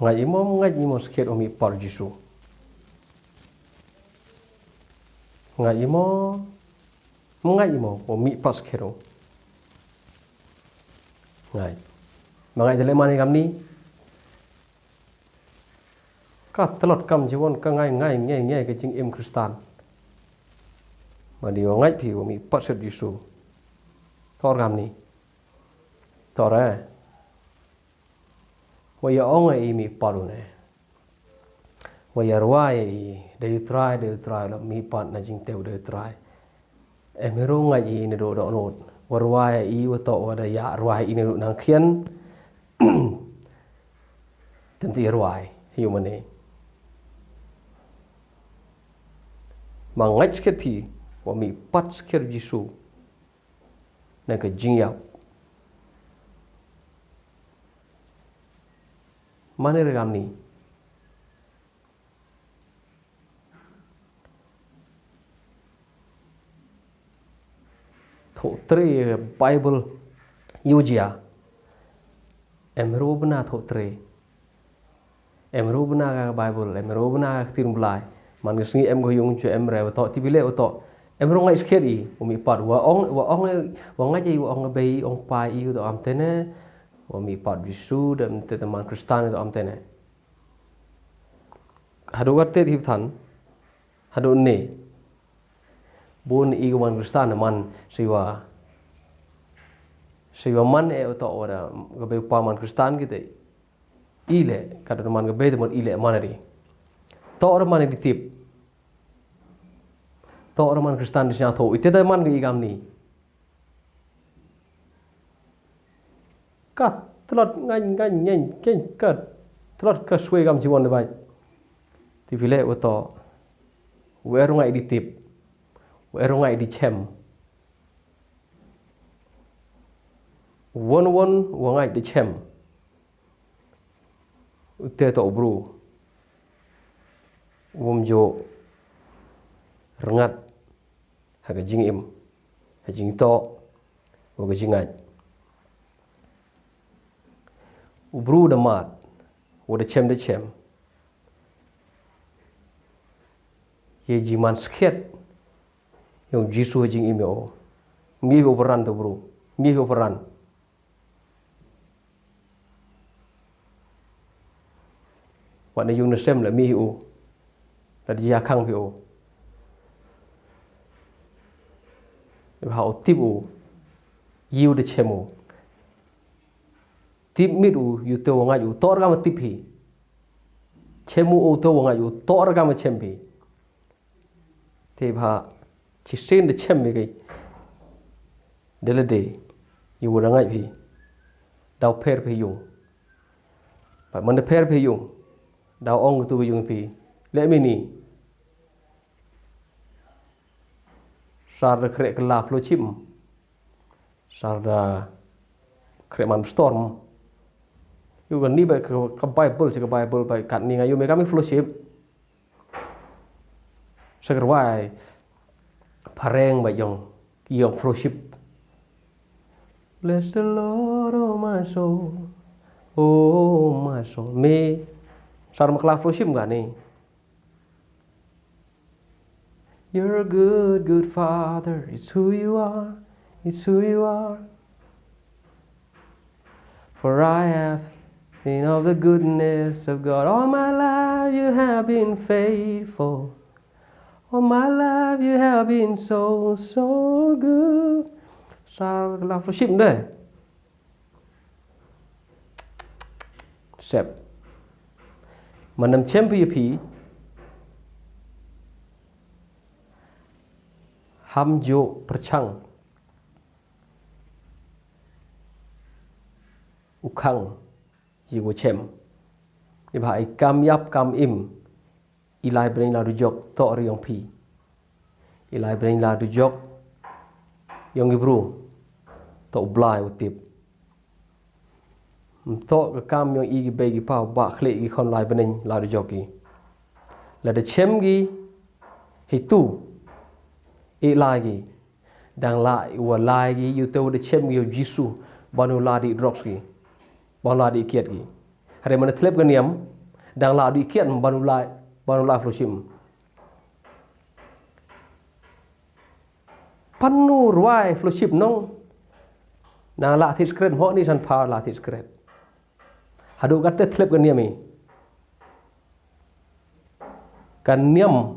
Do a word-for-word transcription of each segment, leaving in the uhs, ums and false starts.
Ngait imo, ngait imo skhiat u mih pat u Jisu. Ngait imo, ngait imo u mih pat skhiat u. Ngait. Ma ngait te leh mane kamni. Ka tlot kam jiwon ka ngai ngai ngai ngai ka jingim Khristan. Ma di u ngait phi u mih pat skhiat u Jisu. Tor kamni. Tor eh. Wa ïa ong ïa i mih pat u ne. Wa ïa rwai ïa i, dei u Trai, dei u Trai, la mih pat na jingtei u dei u Trai. Em ruh ngait ïa i naduh dohnud. Wa rwai ïa i, wa toh wa da ïa rwai ïa i naduh nangkhian. Tang te rwai ïa u mane. Ma ngait skhiat phi, wa mih pat skhiat u Jisu. Na ka jingïap. Mane re kamni. Thoh tre Bible ïa u jia. Em ruh bna thoh tre. Em ruh bna ka Bible, em ruh bna ka ktien Blai. Man ka sngi em ka ïung ju em re, wa toh te phi leh wa toh. Em ruh ngait skhiat i, u mih pat, wa ong, wa ong, wa ngait i, wa ong bei, ong pa i, wa toh am tene. Wa mih pat u Jisu, da em te te man Khristan, wa toh am tene. Haduh wat te hi than, haduh ne. Bun i ka man Khristan, man siwa. Siwa man e wa toh wa da, ka bei pa man Khristan ki te. I leh, ka da man ka bei te man i leh man di. Toh da man di tip. Toh da man Khristan di sñiawthuh. Ite da man ka i kamni. Ka tlot ngan ngan ngan ken ka tlot ka swe kam jiwon de bai. Te phi leh wa toh. Wa eru ngai di tip. Wa eru ngai di chem. Won won wa ngai di chem. U te toh u bru. Wom jo rngat. Ha ka jingim. Ha jingtoh. Wa ka jingngait. U bru da mad. Wa da chem da chem. Ye ji man skhet. Yong Jisu ha jingim yo. Mih u paran to bru. Mih u paran. Wat ne yung ne sem la mih u. La di ya khang phi u. Ha u tip u. Yu de chem u. Tip mit u, yu te wa ngait u. Tor kam tip hi. Chem u u te wa ngait u. Tor kam chem phi. Te bha, chi sien da chem mi kai. De le de, yu wa da ngait phi. Daw pher phi yung. Ba man da pher phi yung. Daw ong tu yung phi. Le mi ni. Sar da kre kala plo chim. Sar da kre man storm. Yu kan ni ba ka, ka Bible, si ka Bible ba kat ni nga yu me kami fellowship. Sa ka rwai phareng ba yong, yong fellowship. Bless the Lord, oh my soul, oh my soul. Me, sar makla fellowship nga ni. You're a good, good father. It's who you are. It's who you are. For I have seen of the goodness of God. All my life you have been faithful. All my life you have been so, so good. Sa love worship de. Sep. Manam chem phi phi. Ham jo perchang. U khang. Yi u chem. Ni ba i kam yap kam im. I lai bring la du jok to ri yong phi. I lai bring la du jok. Yong i bru. To u blai u tip. Mtok ka kam yong i ki bei ki pau ba khle ki khon lai beneng la du jok ki. La da chem ki hi tu i lai ki. Dang la i wa lai ki yu te wa da chem ki yow Jisu ban u la di drugs ki. Ban la di kiet ki. Hynrei mynne thlep ka niam, dang lah duh kiad ban u lai, ban u lai fellowship. Pynrwai fellowship nong. Nang lah thied skret, mo ni san pha lah thied skret. Haduh katte thlep ka niam i. Ka niam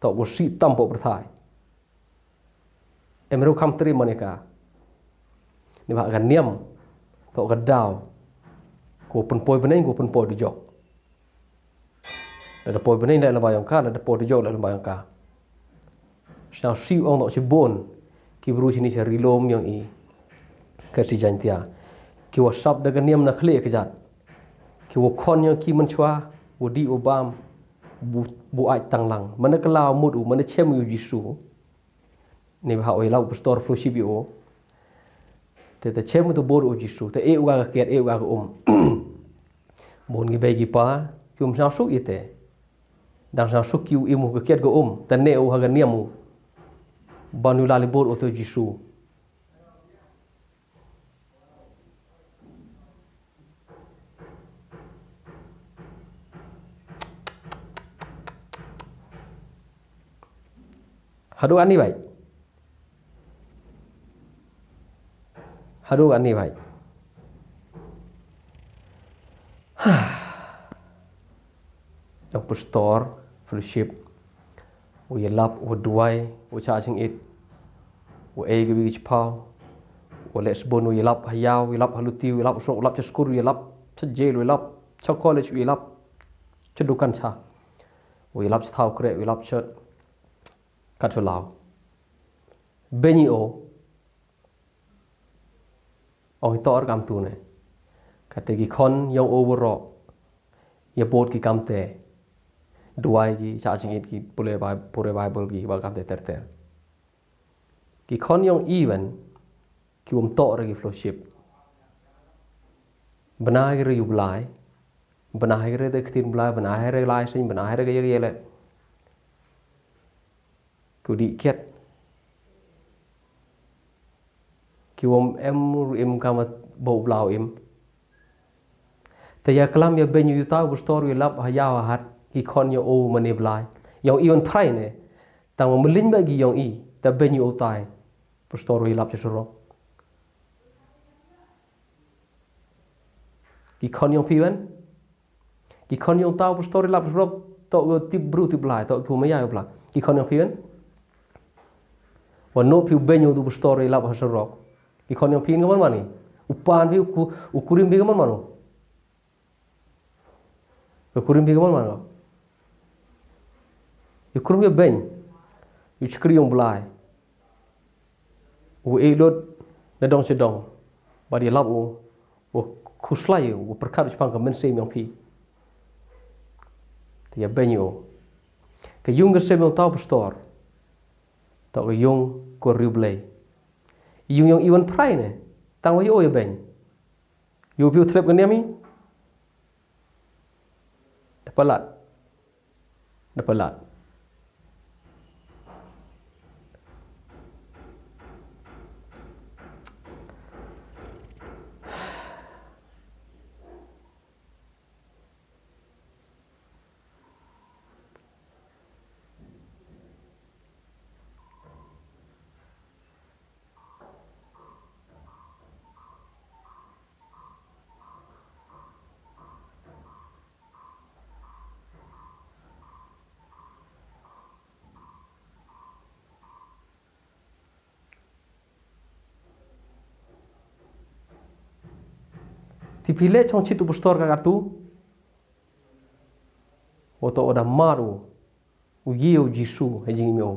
toh ka sih tam poh pyrthai. Em ruh kham trei mane ka. Ni ba ka niam toh ka daw. Ko pynpoi bneng, ko pynpoi dujok. Lada poi bneng leh lem ba ïong ka, lada poi dujok leh lem ba ïong ka. Sñiaw sih ong toh shibun ki bru shini sha ri lum ïong i. Ka si Jaintia. Ki wa sap da ka niam na khlieh ka jait. Ki wa khon ïong ki mynshuwa, wa dih wa bam, bu, bu ait tang lang. Mane ka la mut u, mane chem u Jisu. Ni ba ha u ïalap u pastor fellowship ïa u. Te te chem u te bor u Jisu, te eh u ka kiad, eh u ka um. Bun ngi bei ki pa, ki um sñiaw suk ïa te. Dang sñiaw suk ki u im u ka kiad ka um, te ne u ha ka niam u. Ban u la li bor u te Jisu. Haduh ani bai. Haduh ani bai. Ïa u pastor fellowship, u ïalap, u duwai, u shah jingit, u ei ka wi ka chiphaw, u leh sbun, u ïalap ha ïaw, u ïalap ha luti, u ïalap ha surok, u ïalap cha skul, u ïalap cha jail, u ïalap cha college, u ïalap cha dukan cha. U ïalap cha thaw kreh, u ïalap cha kat cha law. Beiñ ïa u. Ong i tor kam tu ne. Kata ki khon ïong u waroh. Ïa bud ki kam te. Duwai ki, shah jingit ki, pule Bi-, pule Bible ki, ba kam te ter ter. Ki khon ïong i wan, ki um toh re ki fellowship. Bna ki re ïa u Blai. Bna ki re da ktien Blai, bna ki re lai seng, bna ki re ka ïa ka ïa le. Ki u dih kiad. Ki um em ruh im kama ba u Blai u im. Te ïa klam ïa beiñ ïa utai u pastor u ïalap ha ïaw ha hat, ki khon ïa u mane Blai. Ïong i wan phrai ne. Tang ma mylliñ ba ki ïong i, te beiñ ïa utai. Pastor u ïalap cha surok. Ki khon ïong phi wan. Ki khon ïong utai u pastor u ïalap surok, toh ki tip bru tip Blai, toh ki maya Blai. Ki khon ïong phi wan. Wan noh phi u beiñ ïa u pastor u ïalap ha surok. Ki khon ïong phi ka man man i. U pan phi u ku-, u kurim phi ka man man u. Ka kurim phi ka man man u. Ïa kurim ïa beiñ. Ïa u chakri ïong Blai. U ei lut na dong sha dong. Bad ïalap u, u khuslai u, u pyrkhat u shaphang ka mynsiem ïong phi. Te ïa beiñ u. Ka ïung ka sem ïong utai u pastor. Toh ka ïung ka riewblei. Ïung ïong i wan phrai ne. Tang wa ïa u ïa beiñ. Ïa u phi u thlep ka niam i. Da palat. Da palat. Te phi leh chong chit u pastor ka katu. Wa toh wa da mar u. U ïa u Jisu ha jingim u.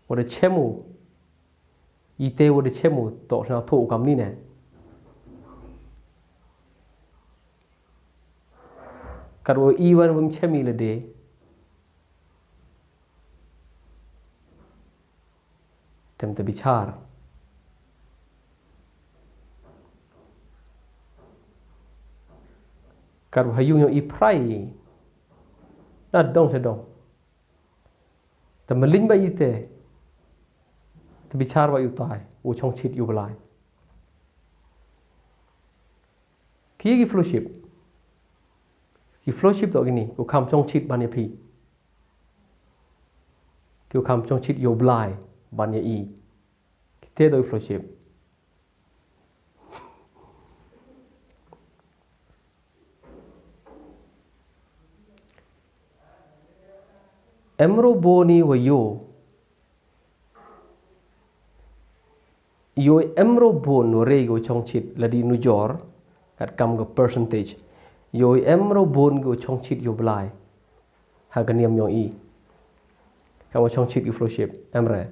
Wa da chem u. Ite wa da chem u toh sna thoh u kam ni ne. Kat wa i wan wa chem i lade. Tem te bichar. Kat wa ha ïung ïong i phrai. Na dong sha dong. Te mylliñ ba ite. Te bichar ba ïa utai. U chong chit ïa u Blai. Ki ki fellowship. Ki fellowship to kini, u kham chongchit ban ïa phi. Ki u kham chongchit ïa u Blai ban ïa i. Kite to ki fellowship. Em ruh bun i wa ïoh. Ïoh em ruh bun u rei u chongchit lada nujor, kat kam ka percentage. Ïoh em ruh bun u chongchit ïa u Blai. Ha ka niam yong i. Kam u chongchit ki fellowship, em re.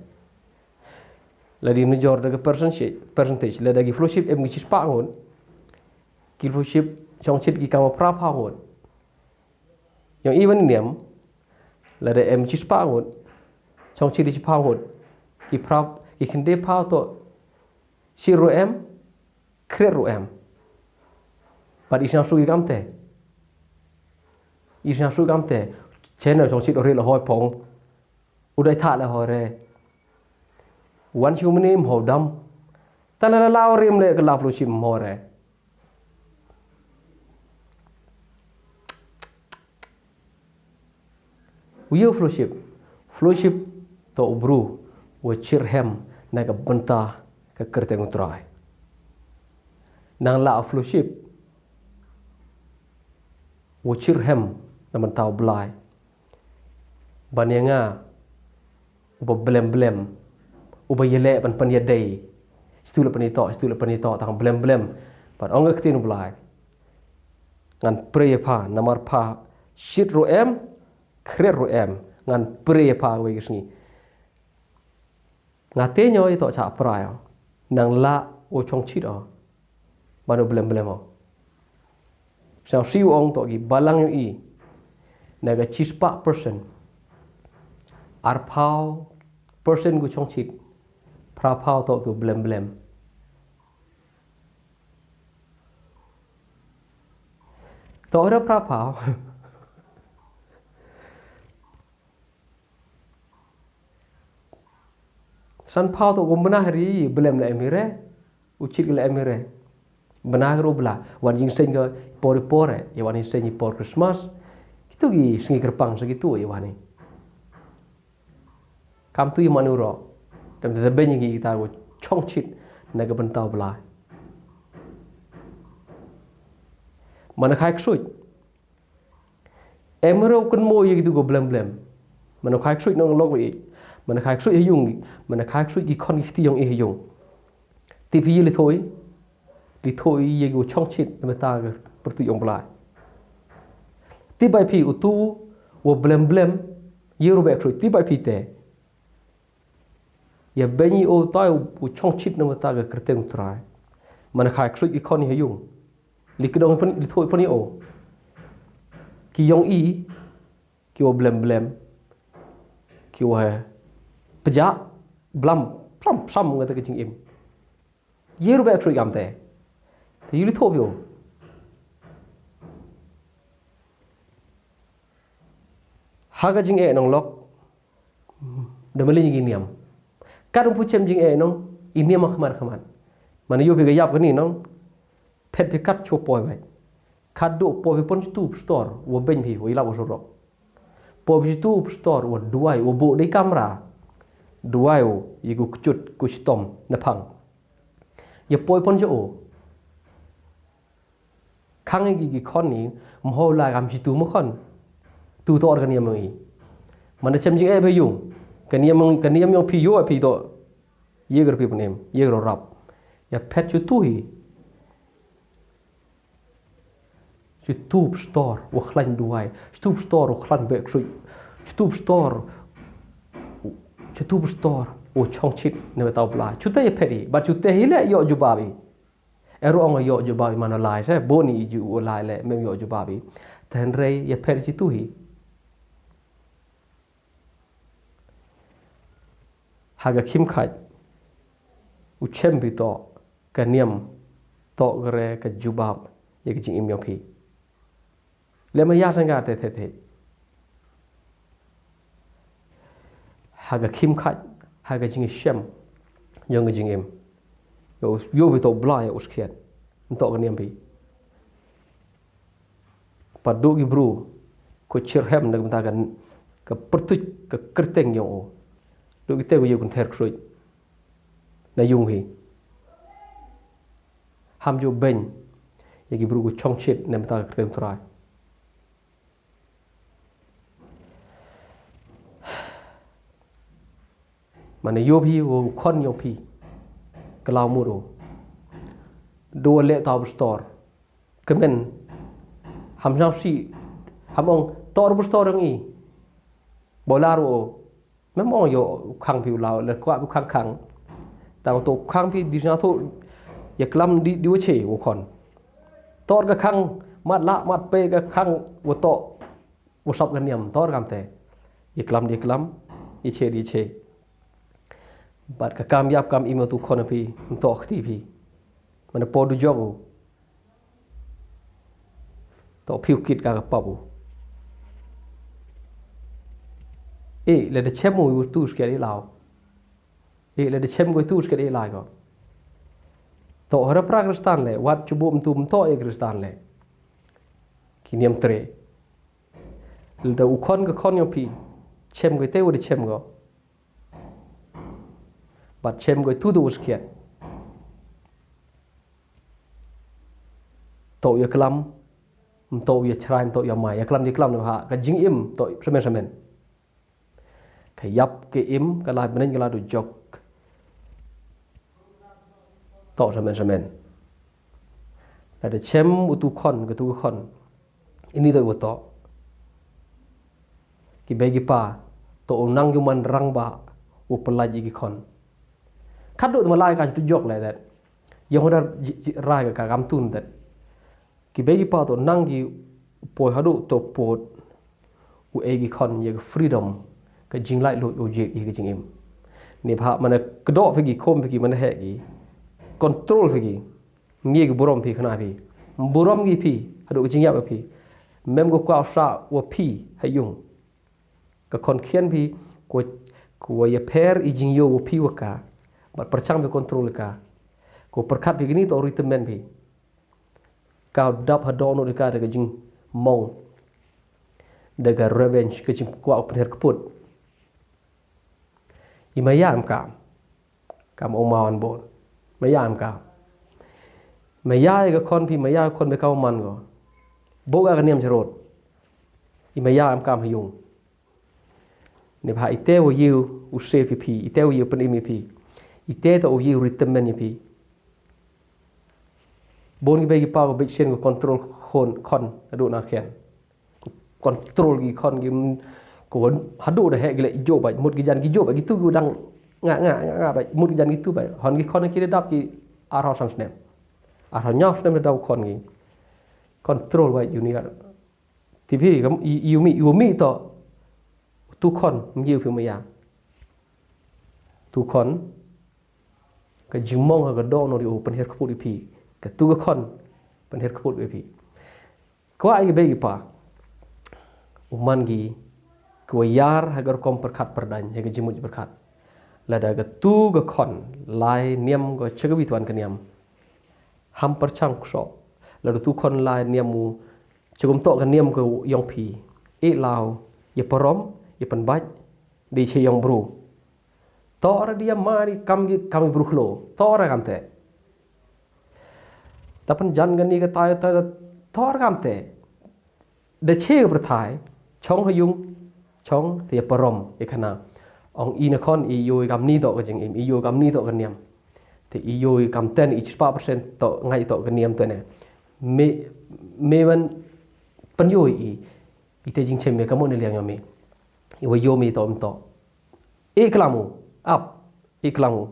Lada nujor da ka percentage, percentage, lada ki fellowship em ki chispah ngut. Ki fellowship chongchit ki kam phra phaw ngut. Yong i wan niam, lada em chispah ngut, chongchit di chiphaw ngut, ki phra, ki khyndai phaw to, shi ruh em, khret ruh em. Bad i sngewsuk i kam te. I sngewsuk i kam te. Channel chongchit ore la hoi phong. U dai tha la hoi re. Wan shu mini mho dam. Ta la la rim le ka la fellowship mho re. U ïoh fellowship. Fellowship to u bru wa chirhem na ka bynta ka kyrteng u Trai. Nang la fellowship wa chirhem na bynta u Blai. Ban ïa nga uba blem blem, uba ïaleh ban pynïadei. Stu la pynïatoh, stu la pynïatoh, tang blem blem. Bad ong ka ktien u Blai. Ngan pray ïa pha, namar pha shit ruh em, khret ruh em. Ngan pray ïa pha wei ka sngi. Nga te ño ïa to cha pray o. Nang la u chongchit o. Ban u blem blem o. Sa si u ong to ki balang yong i. Na ka chispah percent. Arphaw percent ku chongchit. Phraphaw to ku blem blem. To ora phraphaw. Sanphaw to ku mnah ri blem la em hi re. U chit ka la em hi re. Bna ka ru bla. Wan jingseng ka por i por e. Ïa wan jingseng i por Christmas. Kitu ki sngi kyrpang sa kitu ïa wan i. Kam tu ïa manu ro. Dam te beng ki kita ku chongchit na ka bynta u Blai. Mana khai ksuit. Em ruh kynmaw ïa kitu ko blem blem. Mano khai ksuid nong lok wi. Mano khai ksuid ha yung. Mano khai ksuid ki khon ki kti yong i ha yung. Ti phi ïa li thoi. Li thoi ïa ki chongchit na mata ka pyrtuit yong Blai. Ti bai phi utu wa blem blem ïa ru bai ksuid ti bai phi te. Ïa beng i o tai u chongchit na mata ka kyrteng u Trai. Mano khai ksuid ki khon i ha yung. Li kdong pyn, li thoi pyn i o. Ki yong i, ki wa blem blem, ki wa pjah, blam, pram, pram nga ta ka jingim. Ye ru ba ek sui kam te. Te yu li thoi phi o. Ha ka jingeh nong lok. Da mali ngi niam. Kat um pu chem jingeh nong, i niam khmat khmat. Mano yu phi ka yap kani nong. Phet phi kat chu poi bai. Kat du poi phi pon chu tu stor, wa beng phi, wa ilap wa surok. Poi phi chu tu stor, wa duai, wa bu dei kamra. Duai u, i gu kchut, ku chitom, na phang. Ya poi pon chu o. Khang i gi gi khon ni, mho la gam chi tu mo khon. Tu to or ka niam i. Mano chem jingeh phi yu. Ka niam, ka niam yong phi yu phi to. Ye gar phi pnem, ye gar rap. Ya phet chu tu hi. Chu tu stor, wa khlan duai. Chu tu stor, wa khlan bek sui. Chu tu stor. Chu tu stor, wa chongchit, ne wa tau Blai. Chu te ya phet hi, ba chu te hi le yo jubab i. Eru ong yo jubab i mano lai se, boni i ju u lai le, mem yo jubab i. Ten rei, ya phet chu tu hi. Ha ka khim khat. U chem phi to, ka niam, to gre ka jubab, ya ka jingim yong phi. Le ma ya sanga te te te. Ha ka khim khat, ha ka jingim shem, yong ka jingim. Yo, yo phi to Blai ya u skhiat. Nto ka niam phi. Pat duh ki bru ko chirhem na ka bynta ka, ka pyrtuit ka kyrteng jong u. Duh kite ko ïa u kynther ksuid na ïung hi. Ham ju beiñ ïa ki bru ko chongchit na ka bynta ka kyrteng Trai. Mane ïoh phi u khon ïoh phi. Ka law mut u. Dua leh tau bstor. Kmen. Ham sngap si. Ham ong tor bstor ïong i. Bolar u. Mem ong ïoh khang phi u law le kwah u khang khang. Tang to khang phi di sna to. Ïa klam di di u che u khon. Tor ka khang mat la mat pe ka khang u to. U sap ka niam tor kam te. Ïa klam di klam. Ïa che di che. Bad ka kam ïap kam im tu khon phi. Nto khti phi. Mane po du jok u. To phiu kit ka ka pap u. E le de chem u tu sket i law. E le de chem ko tu sket i lai ko. To hara pra Kristan le wat chubu mtu mto e Kristan le. Ki niam tre. Le da u khon ka khon ïong phi. Chem ko te u de chem ko. Bad chem ko tu tu sket. To ïa klam. Mto ïa chrai mto ïa mai ïa klam di klam ha ka jingim to semen semen. Ka ïap ka im ka la bneng ka la du jok. To semen semen. La da chem u tu khon ka tu khon. Ini da u to. Ki bei ki pa to u nang ju man rang ba u pelaj ki khon. Khadduh te malai ka tu jok le dat. Ïong dar rai ka kam tun dat. Ki bei ki pa to nang ki poi haduh to pot u e ki khon ïa ka freedom ka jinglait lut u jik ïa ka jingim. Ni bha mana kdo phi ki khom phi ki mana he ki control phi ki ngi ki burom phi khana phi burom ki phi haduh ka jingïap phi mem ko kwa sa wa phi ha yung ka khon khian phi ko ko ya pher i jingyo wa phi wa ka bat perchang phi control ka ko perkhat phi ni to ri temen phi Ka dap ha dohnud ka da ka jingmong da ka revenge ka jingkwah u pynher kput. I maya em kam kam ong mawan bun maya em kam maya ka khon phi maya ka khon be ka man ko bo ka niam jarot i maya em kam ha yung. Ni bha ite u yiu u save ïa phi, ite u yiu pynim ïa phi. Ite ta u yiu ri tymmen ïa phi. Bun ki bei ki pa ko bit sien ko control khon khon adu na khian. Control ki khon ki ko hadu da he ki le jo ba mut ki jan ki jo ba ki tu ki dang nga nga nga ba mut ki jan ki tu ba hon ki khon ki dap ki arhaw san snem. Arhaw nyaw snem da khon ki control ba junior. Ti phi kam i i mi i mi to tu khon ngi phi maya. Tu khon ka jingmong ha ka dong no ri u pynher kput i phi ka tu ka khon pynher kput i phi. Kwa i be ki pa u man gi kwa yar ha ka rukom perkhat perdain ha ka jingmut perkhat. Lada ka tu ka khon lai niam ko chagawi tuan ka niam. Ham perchang kso lada tu khon lai niam u Chugum toh ka niam ka yong phi. E lau ya parom ya pynbait. Di che yong bru. Tor dia mari kam gi kam bru khlo. Tor kam te. Ta pynjan gani ka tai ta tor kam te. Da che ka pyrthai chong ha yung chong te ya parom ya khana. Ong i na khon i yo kam ni toh ka jingim i yo kam ni toh ka niam. Te i yo kam ten i chispa persen toh ngai toh ka niam te ne. Me me wan pynïoh i i te jingchem me ka mo ne liang me i wa yo me to to e klamu ap e klamu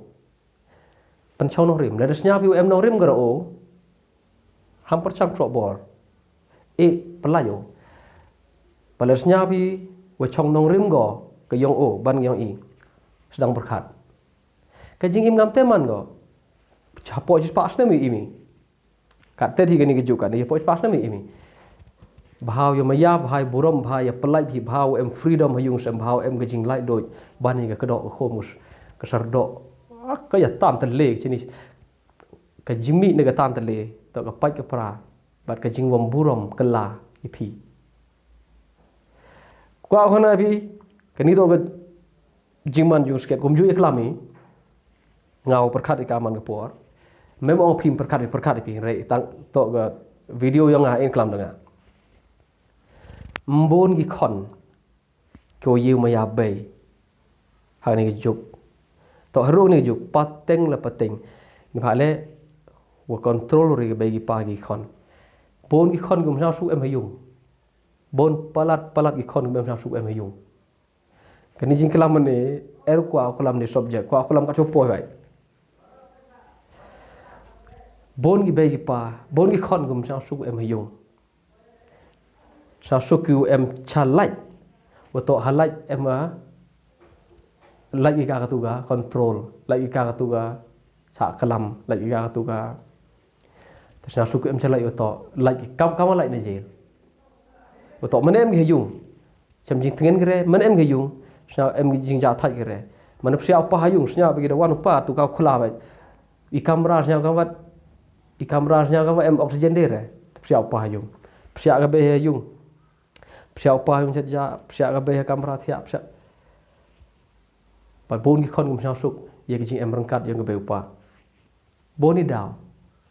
pynchong nong rim le snya pi em nong rim garo ham pynchong tro bor e pelayo pale snya pi wa chong nong rim go ka yong o ban yong i sedang berkat ka jingim ngam teman go chapo chispa snem i mi Kat te hi kani ka juk kani ya poi pas na mi imi. Bhau ya maya bhai burom bhai ya pelai bhi bhau em freedom ha yung sem bhau em ka jinglai doj ban ya ka kedok ka khomus ka sardok ka ya tan tele chini ka jingmi ne ka tan tele to ka pait ka pra bat ka jingwam burom kela ipi. Kwah khana phi, kani toh ka jingman jong skhet, kumjuh ïa klam i. Nga u pyrkhat ïa ka man ka por. Mem ong phim pyrkhat, pyrkhat phi, hynrei tang toh ka video jong nga, in klam da nga. Mbun ki khon, ko ïew ma ïa bei. Ha kani ka juk. Toh haru kani ka juk, pateng la pateng. Ni pha le, wa control ri ka bei ki pa ki khon. Bun ki khon kum sñiaw suk em ha ïung. Bun palat, palat ki khon kum sñiaw suk em ha ïung. Kani jingklam ne, er kwah klam ni subject, kwah klam ka chopoh bai. Bun ki bei ki pa, bun ki khon kum sñiaw suk em ha ïung. Sñiaw suk ki u em cha lait. Wa toh ha lait em a lait ki ka katu ka control, lait ki ka katu ka sa klam, lait ki ka katu ka. Te sñiaw suk ki em cha lait wa toh, lait ki kam kam lait na jel. Wa toh mane em ki ha ïung. Chem jingtngen ki re, mane em ki ha ïung, sñiaw em ki jingjahthait ki re. Mane psiah u pa ha ïung, sñiaw ba ki da wan u pa, tu ka khula bai. I kamra sñiaw kam wat, i kamra sñiaw kam wat em oxygen de re. Psiah u pa ha ïung. Psiah ka bei ha ïung. Psiah u pa ha ïung chet ja, psiah ka bei ha kamra thiah, psiah. Ba bun ki khon kum sñiaw suk, ïa ki jingem ryngkat, ïa ka bei u pa. Bun i daw.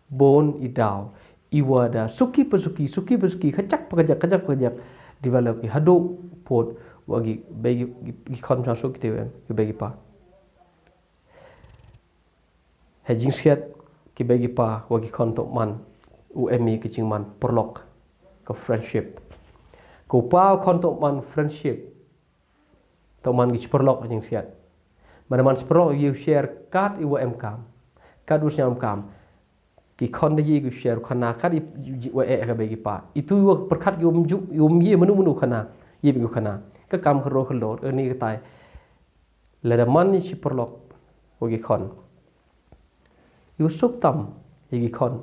Bun i daw. I wa da suki pa suki, suki pa suki, kajak pa kajak, kajak pa kajak. Develop ki haduh pud, wa ki bei ki, ki, ki khon sñiaw suk ki te em, ki bei ki pa. Ha jingsiat ki bei ki pa wa ki khon toh man u em i ki jingman pyrlok ka friendship. Ko pa u khon toh man friendship. Toh man ki chi pyrlok ha jingsiat. Mane man chi pyrlok ïa u share kat i wa em kam. Kat u sñiaw em kam. Ki khon da ïa ki u share khana kat i wa eh ka bei ki pa. Itu i wa pyrkhat ki um ju, i um ïa manu manu khana. Ïa bi khana. Ka kam ka ro ka lor, ni ka tai. Lada man i chi pyrlok wa ki khon. Ïa u suk tam ïa ki khon.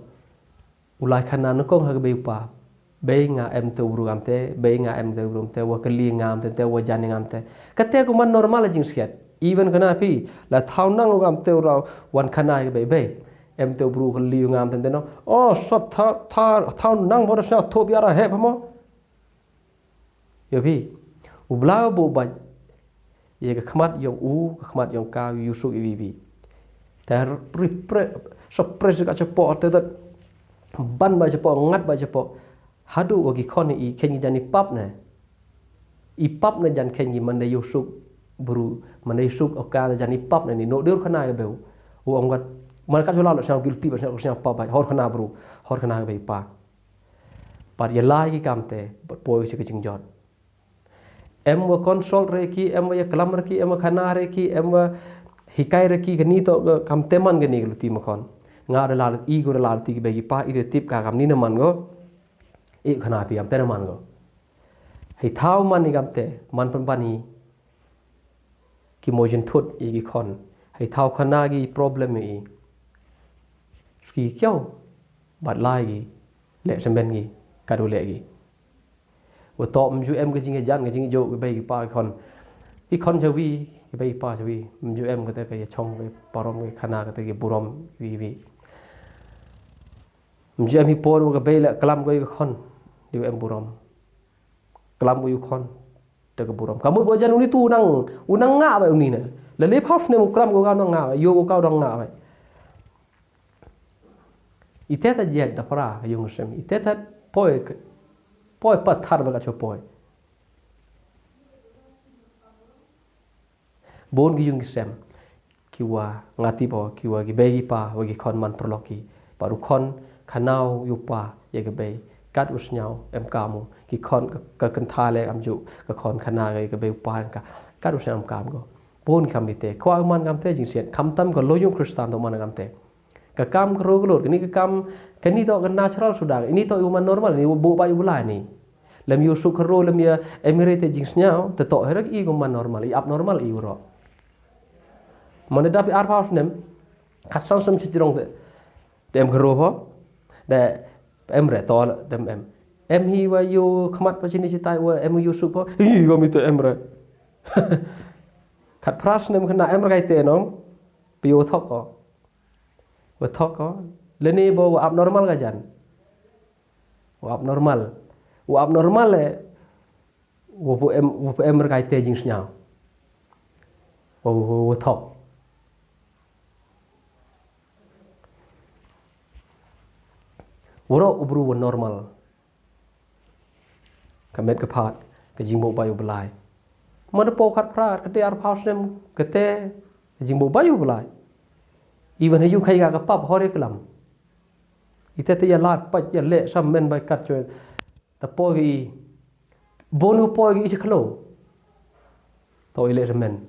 U lai khana nyngkong ha ka bei u pa. Bei nga em te u bru ngam te, bei nga em te u bru ngam te, wa kali ngam te, te wa jan ngam te. Kate ko man normal jingsiat. Even khana phi, la thaw nang u ngam te u raw wan khana ïa ka bei bei. Em te u bru kali ngam te te no. Oh, sot thaw, thaw, thaw nang bo da sñiaw thop ïa ra hep mo. Ïa phi, u Blei u buh bad ïa ka khmat yong u, ka khmat yong ka, ïa u suk ïa phi. Te ri pre, sa pre ka chapoh, te te ban ba chapoh, ngat ba chapoh. Haduh wa ki khon i khein ki jan i pap ne. I pap ne jan khein ki man da ïa u suk bru, man da ïa u suk o ka jan i pap ne ni, no dur khana ïa beu. U ong kat, man ka chula lo sñiaw guilty, ba sñiaw, sñiaw pap ba, hor khana bru, hor khana ïa bei pa. Pat ïa lai ki kam te, pat poi sha ka jingjot. Em wa consult re ki, em wa ïa klam re ki, em wa khana re ki, em wa hikai re ki, kani toh ka kam te man kani ka luti ma khon. Nga da la i ko da la luti ki bei ki pa, i da tip ka kam ni na man ko. I khana phi kam te na man ko. Hei thaw man i kam te, man pynban i. Ki mo jin thut ïa ki khon. Hei thaw khana ki problem ïa i. Suki ki kiaw. Bat lai ki. Leh semen ki. Kadu leh ki. Wa toh mju em ka jingjan ka jingjo ka bei ki pa ki khon. Ki khon jawi, ka bei ki pa jawi. Mju em kata ka ïa chong ka parom ka khana kata ka burom wi wi. Mju em hi por wa ka bei la klam ka ïa ka khon. Di em burom. Klam ka ïa ka khon. Te ka burom. Ka mut ba jan uni tu u nang, u nang nga ba uni ne. Lele phaw snem u klam ko ka nang nga ba. Ïoh ko ka u nang nga ba. Ite ta jet da para ka yung sem. Ite ta poi, poi pa thar ba ka cho poi. Bun ki yung ki sem. Ki wa nga tip o, ki wa ki bei ki pa, wa ki khon man pyrlok ki. Pat u khon, khana u ïa u pa, ïa ka bei. Kat u sñiaw, em kam u. Ki khon ka, ka kynta le kam ju, ka khon khana ka, ka bei u pa ka. Kat u sñiaw em kam ko. Bun kam ite. Kwah man kam te jingsiat. Khamtam ka lo yung Khristan to man kam te. Ka kam ka ro ka lor, kani ka kam, kani toh ka natural suda, ini toh ïa u man normal, ini u buh ba ïa u Blei ni. Lem ïa u suk ka ro, lem ïa em re te jingsñiaw, te toh hera i ka man normal, i abnormal i u ro. Mane da phi arphaw snem, khatsan snem chi jrong te, te em ka ro pho, te em re toh, te em. Em hi wa ïa u khmat pa chini chitai wa em ïa u suk pho, hi wa mi te em re. Khatphra snem khana em re kai te nong, phi ïa u thok ko. Wa thok ko, lene bo wa abnormal ka jan. Wa abnormal. Wa abnormal le, Wa pu em, wa pu em rkai te jingsngaw. Wa, wa, wa thok. Waroh u bru wa normal. Ka met ka phad, ka jingbuh bai u Blai. Ma da pau khat phra, ka te ar phaw snem, ka te, ka jingbuh bai u Blai. Even ha yu khai ka ka pap hore klam. Ite te ya lad, pat ya leh, sam men bai kat chwe. Ta poi i. Bon u poi i chi khlo. To i leh remen.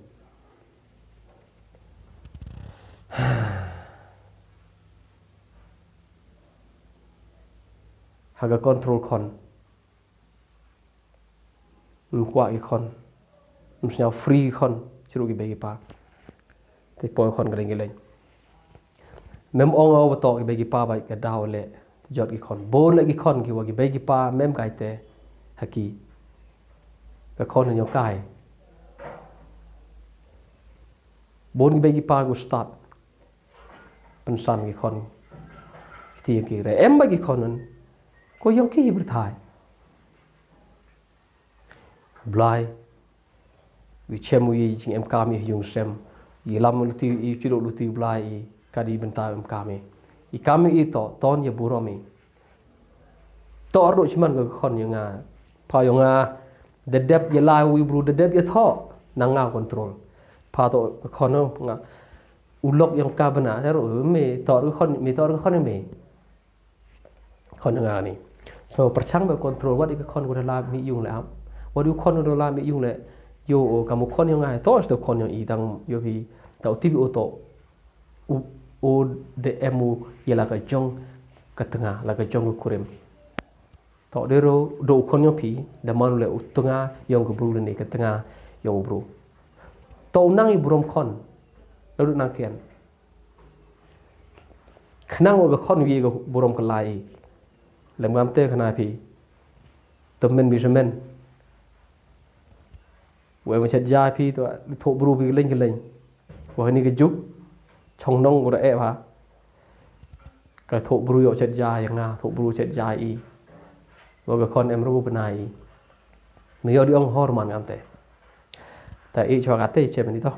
Ha ka control khon. Ym kwah ki khon. Ym sngaw free ki khon. Chiruh ki bei ki pa. Te poi khon ka leng ki leng. Mem ong o ba to ki bei ki pa ba ka daw le. Jot ki khon. Bon le ki khon ki wa ki bei ki pa mem kai te. Ha ki. Ka khon nyo kai. Bon ki bei ki pa gu start. Pynsan ki khon. Ki ti ki re. Em ba ki khon nun. Ko yong ki hi byrthai. Blai. Wi chem wi jing em kam i yung sem. I lam luti i chilo luti Blai i. Kadi bynta em kam i. I kam i to ton ya burom i. To ardo chiman ka khon yong nga. Pa yong nga. Dedep ya lai wi bru dedep ya tho. Nang nga control. Pa to ka khon nga. U lok yong ka bana. Tero me to ka khon me to ka khon me. Khon nga ni. So pyrchang ba control wat i ka khon ko da la mi yung le ap. Wat i khon ko da la mi yung le. Yo o ka mu khon yong nga. To sto khon yong i dang yo hi. Ta u ti bi o to. U, u de em u ya la ka jong ka tnga, la ka jong ka kurim. To de ro do u khon yong phi, da man le u tnga yong ka bru le ne ka tnga yong u bru. To u nang i burom khon. Lo du nang kian. Khnang u ka khon wi ka burom ka lai. Lem ngam te khana phi. To men bi semen. Wa ma chet ja phi to tho bru phi leng leng. Wa ni ka juk. Chong nong ko da e ba. Ka tho bru yo chet ja ya nga, tho bru chet ja i. Wa ka khon em ru bna i. Me yo di ong hor man ngam te. Ta i chwa ka te chem ni to.